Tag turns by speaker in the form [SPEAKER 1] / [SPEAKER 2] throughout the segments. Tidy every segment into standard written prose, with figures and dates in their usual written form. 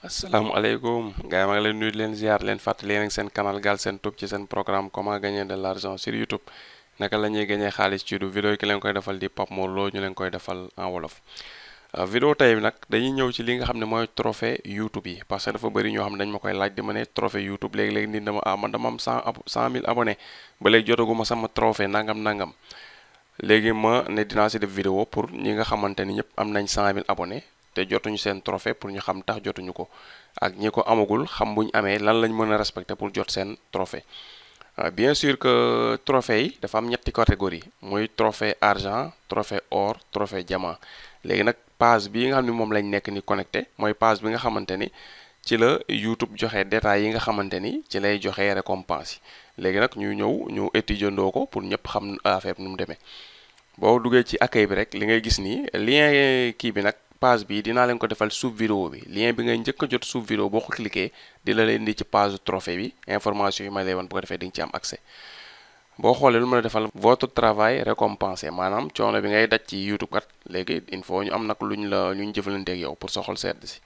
[SPEAKER 1] asalaamaaleykum gars yi maa ngi leen nuyu di leen ziar leen fàttali leen seen canal Galsen Tube ci seen programme comment gagner de l'argent sur YouTube naka la ñuy gagner xaalis ci YouTube vidéo yi ki leen koy defal di Pape Mor Lo ñu leen koy defal en wolof. Vidéo tey bi nag dañuy ñëw ci li nga xam ne mooy trophée YouTube yi parce que dafa bëri ñoo xam ne dañ ma koy laaj di ma ne trophée YouTube léegi-léegi nit dama man dama am 100 000 abonnés ba léegi jotaguma sama trophée nangam léegi ma ne dinaa si def vidéo pour ñi nga xamante ni ñëpp am nañ 100 000 abonnés te jotuñu seen trophée pour ñu xam tax jotuñu ko ak ñi ko amagul xam buñ amee lan lañ mën a respecter pour jot seen trophée. Bien sûr que trophée yi dafa am ñetti catégorie muy trophée argent trophée or trophée diamant léegi nag page bi nga xam ne moom lañ nekk ni connecté mooy page bi nga xamante ni ci la YouTube joxe détails yi nga xamante ni ci lay joxe récompense yi léegi nag ñu étudier ndoo ko pour ñëpp xam affaire bi nu mu demee. boo duggee ci accueil bi rek li ngay gis nii lien kii bi nag page bi dinaa leen ko defal sous vidéo bi lien bi ngay njëkk a jot sous vidéo boo ko cliquer di la leen di ci page trophée bi information yi ma lay wan bu ko defee di nga ci am accès boo xoolee lu ma la defal votre travail récompensé maanaam coono bi ngay daj ci YouTube kat léegi il faut ñu am nag lu ñu jëfalante ak yow pour sa xol sedd si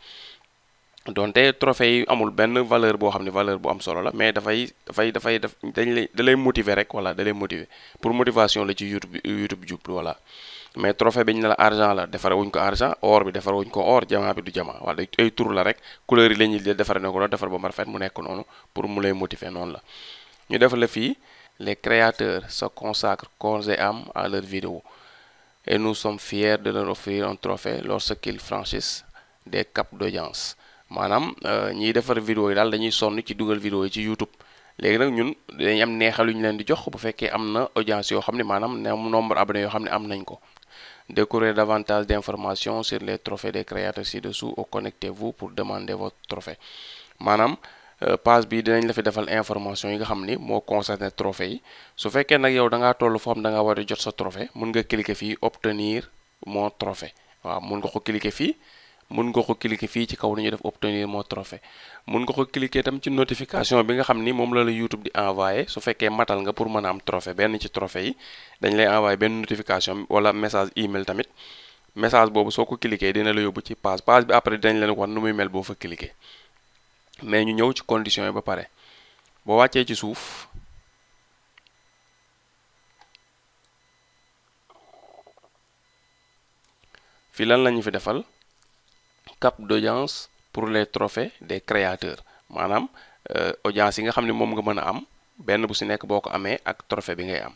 [SPEAKER 1] donte trophée yi amul benn valeur boo xam ne valeur bu am solo la mais da lay motiver rek voilà da lay motiver pour motivation la ci YouTube jublu voilà mais trophée bi ñu ne la argent la defare wuñ ko argent or bi defare wuñ ko or diamant bi du diamant wala ay tur la rek couleur yi la ñuy defare ne ko la defar ba mu rafet mu nekk noonu pour mu lay motiver noonu la ñu def la fii les créateurs se consacrent corps et âme à leurs vidéos et nous sommes fiers de leur offrir un trophée lorsqu'ils franchissent des caps d'audience maanaam ñiy defar vidéo yi daal dañuy sonn ci dugal vidéo yi ci YouTube léegi nag ñun dañuy am neexal yu ñu leen di jox bu fekkee am na audience yoo xam ne maanaam nombre abonné yoo xam ne am nañ ko. Découvrez davantage d'informations sur les trophées des créateurs ci-dessous ou connectez-vous pour demander votre trophée maanaam page bi dinañ la fi defal information yi nga xam ni moo concerné trophée yi su fekkee nag yow da ngaa toll foo xam da ngaa war a jot sa trophée mun nga cliquer fii obtenir mon trophée waaw mun nga ko cliquer fii. mun nga ko cliquer fii ci kaw ni ñu def obtenir mon trophée mun nga ko cliquer tam ci notification bi nga xam ni moom la YouTube di envoyé su fekkee matal nga pour mën a am trophée benn ci trophée yi dañ lay envoyé benn notification wala message email tamit message boobu soo ko cliquer dina la yóbbu ci page bi après dañ leen wan nu muy mel boo fa cliquer mais ñu ñëw ci conditions yi ba pare boo wàccee ci suuf fii lan la ñu fi defal. Cap d'audience pour les trophées des créateurs maanaam audience yi nga xam ne moom nga mën a am benn bu si nekk boo ko amee ak trophée bi ngay am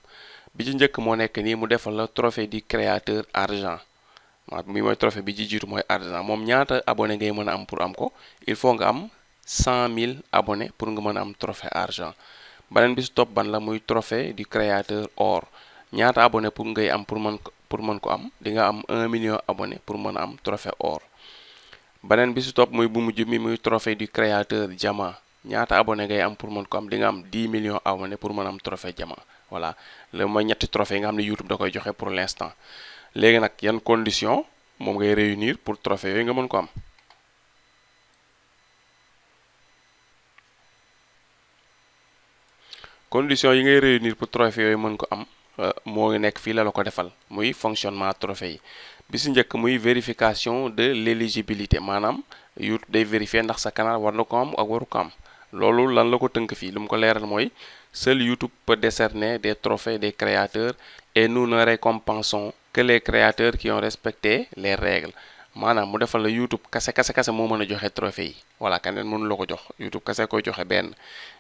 [SPEAKER 1] bi ci njëkk moo nekk nii mu defal la trophée du créateur argent maanaam bi mooy trophée bi ci jiitu mooy argent moom ñaata abonné ngay mën a am pour am ko il faut nga am 100 000 abonnés pour nga mën a am trophée argent beneen bi si topp ban la muy trophée du créateur or ñaata abonné pour ngay am pour mën ko am di nga am 1 million abonnés pour mën a am trophée or. beneen bi si topp muy bu mujj mi muy trophée du créateur diamant ñaata abonné ngay am pour mën ko am di nga am 10 millions abonnés pour mën a am trophée diamant voilà loolu mooy ñetti trophée yi nga xam ne YouTube da koy joxe pour l'instant léegi nag yan condition moom ngay réunir pour trophée yooyu nga mën ko am condition yi ngay réunir pour trophée yooyu mën ko am moo ngi nekk fii la ko defal muy fonctionnement trophée yi bi si njëkk muy vérification de l'éligibilité maanaam YouTube day vérifier ndax sa canal war na ko am ak waru ko am loolu lan la ko tënk fii lu mu ko leeral mooy seul YouTube peut décerner des trophées des créateurs et nous ne récompensons que les créateurs qui ont respecté les règles maanaam mu defal la YouTube kase moo mën a joxe trophée yi voilà keneen mënu la ko jox YouTube kase koy joxe benn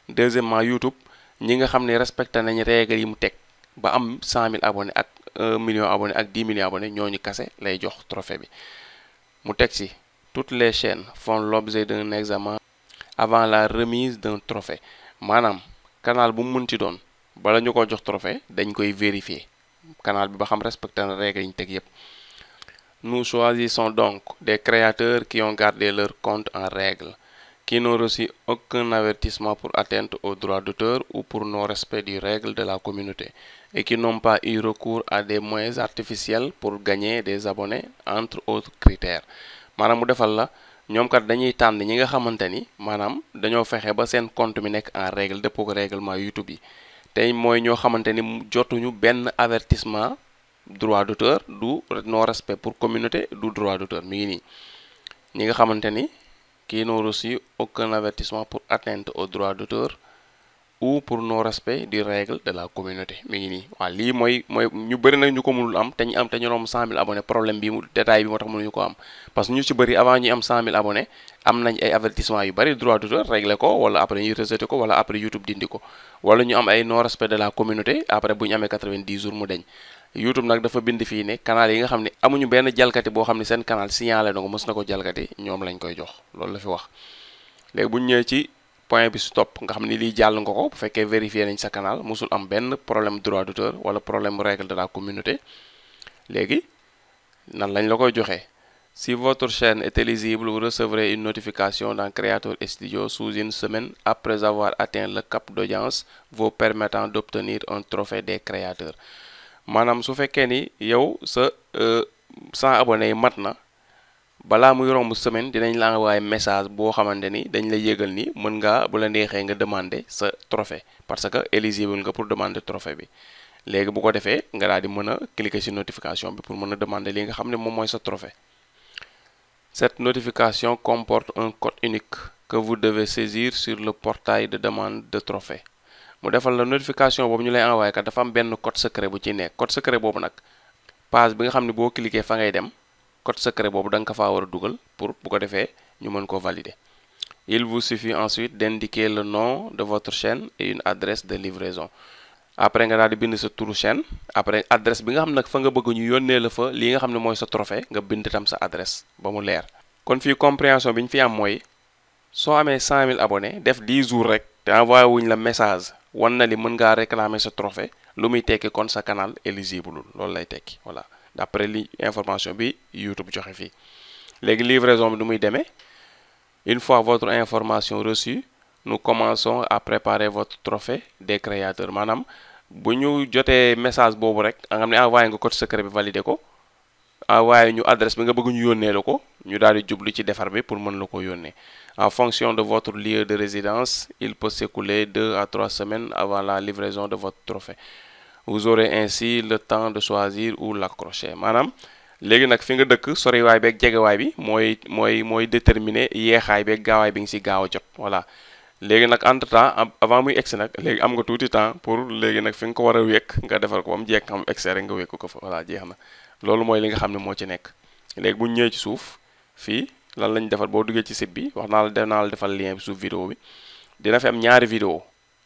[SPEAKER 1] deuxièmement YouTube ñi nga xam ne respecté nañ règles yi mu teg ba am 100 000 abonnés ak 1 million abonnés ak 10 millions abonnés ñooñu kase lay jox trophée bi mu teg ci toutes les chaînes font l'objet d'un examen avant la remise d'un trophée maanaam canal bu mu mënti doon bala ñu ko jox trophée dañ koy vérifier canal bi ba xam respecté na règles yi ñu teg yépp nous choisissons donc des créateurs qui ont gardé leur compte en règle qui n'ont reçu aucun avertissement pour atteinte aux droits d'auteur ou pour non-respect des règles de la communauté et qui n'ont pas eu recours à des moyens artificiels pour gagner des abonnés entre autres critères maanaam mu defal la ñoom kat dañuy tànn ñi nga xamante ni maanaam dañoo fexe ba seen compte mi nekk en règle dëppoo ko règlement YouTube yi tey mooy ñoo xamante ni jotuñu benn avertissement droit d'auteur du non-respect pour communauté du droit d'auteur mi ngi nii ñi nga xamante ni qui n'ont reçu aucun avertissement pour atteinte aux droits d'auteur ou pour non-respect des règles de la communauté mi ngi nii waaw lii mooy ñu bëri nag ñu ko mënul am te ñu am te ñu romb 100 000 abonnés problème bi détail bi moo tax mënuñu ko am parce que ñu ci bëri avant ñuy am 100 000 abonnés am nañ ay avertissement yu bëri droit d'auteur réglé ko wala après ñuy rejeté ko wala après YouTube dindi ko wala ñu am ay non-respect de la communauté après bu ñu amee 90 jours mu deñ YouTube nag dafa bind fii ne canal yi nga xam ne amuñu benn jalkati boo xam ne seen canal signalé na ko mës na ko jalkati ñoom lañ koy jox loolu la fi wax léegi bu ñu ñëwee ci point bi stop nga xam ni lii jàll nga ko bu fekkee vérifié nañ sa canal musul am benn problème droit d'auteur wala problème règle de la communauté léegi nan lañ la koy joxee si votre chaîne est éligible vous recevrez une notification dans Creator Studio sous une semaine après avoir atteint le cap d'audience vous permettant d'obtenir un trophée des créateurs maanaam su fekkee ni yow sa 100 abonnés yi mat na balaa muy romb semaine dinañ la envoyer message boo xamante ni dañ la yëgal ni mën ngaa bu la neexee nga demander sa trophée parce que éligible nga pour demander trophée bi léegi bu ko defee nga daal di mën a cliquer ci notification bi pour mën a demander li nga xam ne moom mooy sa trophée. Cette notification comporte un code unique que vous devez saisir sur le portail de demande de trophée mu defal la notification boobu ñu lay envoyer kat dafa am benn code secret bu ci nekk code secret boobu nag page bi nga xam ne boo cliquer fa ngay dem. code secret boobu da nga ko faa war a dugal pour bu ko defee ñu mën koo valider il vous suffit ensuite d'indiquer le nom de votre chaîne et une adresse de livraison après nga daal di bind sa turu chaîne après adresse bi nga xam nag fa nga bëgg ñu yónnee la fa li nga xam ne mooy sa trophée nga bind tam sa adresse ba mu leer kon fii compréhension bi ñu fi am mooy soo amee 100 000 abonnés def 10 jours rek te envoyé wuñ la message wan na li mën ngaa réclamer sa trophée lu muy tekki kon sa canal éligible loolu lay tekki voilà d'après li information bi YouTube joxe fii léegi livraison bi du muy demee une fois votre information reçue nous commençons à préparer votre trophée des créateurs maanaam bu ñu jotee message boobu rek nga xam ne envoyé nga code secret bi validé ko envoyé ñu adresse bi nga bëgg ñu yónnee la ko ñu daal di jublu ci defar bi pour mën la ko yónnee en fonction de votre lieu de résidence il peut s'écouler 2 à 3 semaines avant la livraison de votre trophée vous aurez ainsi le temps de choisir où l'accrocher maanaam léegi nag fi nga dëkk soriwaay beeg jegewaay bi mooy déterminer yeexaay beeg gaawaay bi nga si gaaw a jot voilà léegi nag entre temps avant muy egsi nag léegi am nga tuuti temps pour léegi nag fi nga ko war a wékk nga defar ko ba mu jekk am egsi rek nga wékk ko fa voilà jeex na loolu mooy li nga xam ne moo ci nekk léegi bu ñu ñëwee ci suuf fii lan lañ defal boo duggee ci site bi wax naa la defal lien bi suuf vidéo bi dina fi am ñaari vidéo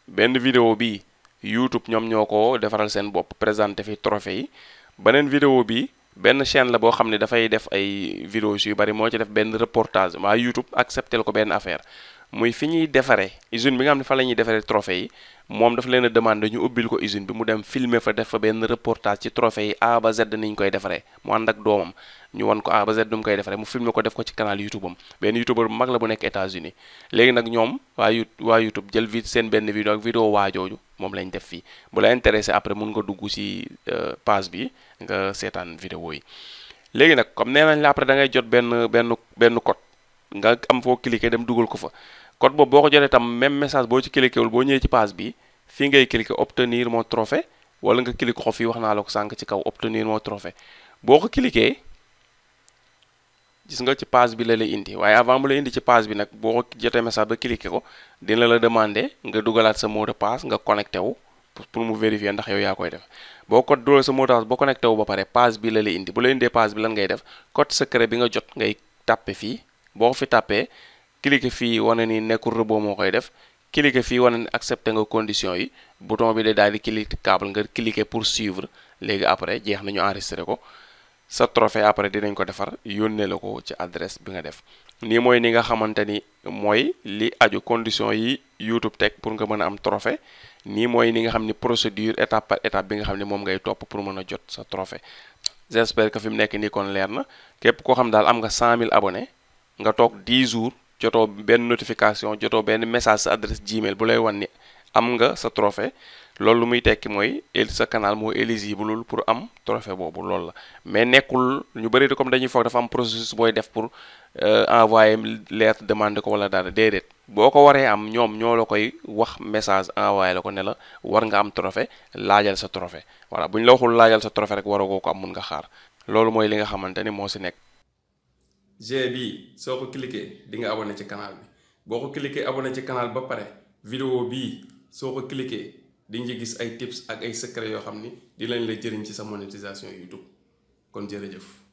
[SPEAKER 1] benn vidéo bi YouTube ñoom ñoo ko defaral seen bopp présenté fi trophée yi beneen vidéo bi benn chaîne la boo xam ne dafay def ay vidéos yu bari moo ci def benn reportage waa YouTube accepté ko benn affaire muy fi ñuy defaree usine bi nga xam ne fa la ñuy defaree trophée yi moom dafa leen a demandé ñu ubbil ko usine bi mu dem filmer fa def fa benn reportage ci trophée yi A ba Z niñ koy defaree mu ànd ak doomam ñu wan ko A ba Z nu mu koy defaree mu filmer ko def ko ci canal YouTube am benn youtubeur bu mag la bu nekk États-Unis léegi nag ñoom waa YouTube jël seen benn vidéo ak vidéo waajooju moom lañ def fii bu la intéressé après mun nga dugg ci page bi nga seetaan vidéo yi léegi nag comme nee nañ la après da ngay jot benn code nga am foo cliquer dem dugal ko fa code boobu boo ko jotee tam même message boo ci cliquer wul boo ñëwee ci page bi fii ngay cliquer obtenir mon trophée wala nga cliquer ko fii wax naa la ko sànq ci kaw obtenir mon trophée boo ko cliquer gis nga ci page bi la lay indi waaye avant mu la indi ci page bi nag boo ko jotee message ba cliquer ko dina la demander nga dugalaat sa mot de passe nga connecté wu pour mu vérifier ndax yow yaa koy def boo ko dugal sa mot de passe boo connecté wu ba pare page bi la lay indi bu la indee page bi lan ngay def code secret bi nga jot ngay tàppe fii boo ko fi tàppee cliquer fii wane ni nekkul robot moo koy def cliquer fii wane ni accepté nga condition yi bouton bi de daal di cliquable nga cliquer pour suivre léegi après jeex nañu enregistré ko sa trophée après dinañ ko defar yónnee la ko ci adresse bi nga def nii mooy ni nga xamante ni mooy li aju condition yi YouTube teg pour nga mën a am trophée nii mooy ni nga xam ni procédure étape par étape bi nga xam ne moom ngay topp pour mën a jot sa trophée j'espère que fi mu nekk nii kon leer na képp koo xam daal am nga 100 000 abonnés nga toog 10 jours jotoo benn notification jotoo benn message sa adresse Gmail bu lay wan ni am nga sa trophée loolu lu muy tekki mooy sa canal moo éligible pour am trophée boobu loolu la mais nekkul ñu bëri de comme dañuy foog dafa am processus booy def pour envoyer lettre demander ko wala dara déedéet boo ko waree am ñoom ñoo la koy wax message envoyé la ko ne la war nga am trophée laajal sa trophée voilà bu ñu la waxul laajal sa trophée rek waragoo ko am mun nga xaar loolu mooy li nga xamante ni moo si nekk. G bii soo ko cliquer di nga abonné ci canal bi boo ko cliquer abonné ci canal ba pare vidéo bii soo ko cliquer di nga gis ay tips ak ay secret yoo xam ni di lañ la jëriñ ci sa monétisation YouTube kon jërëjëf.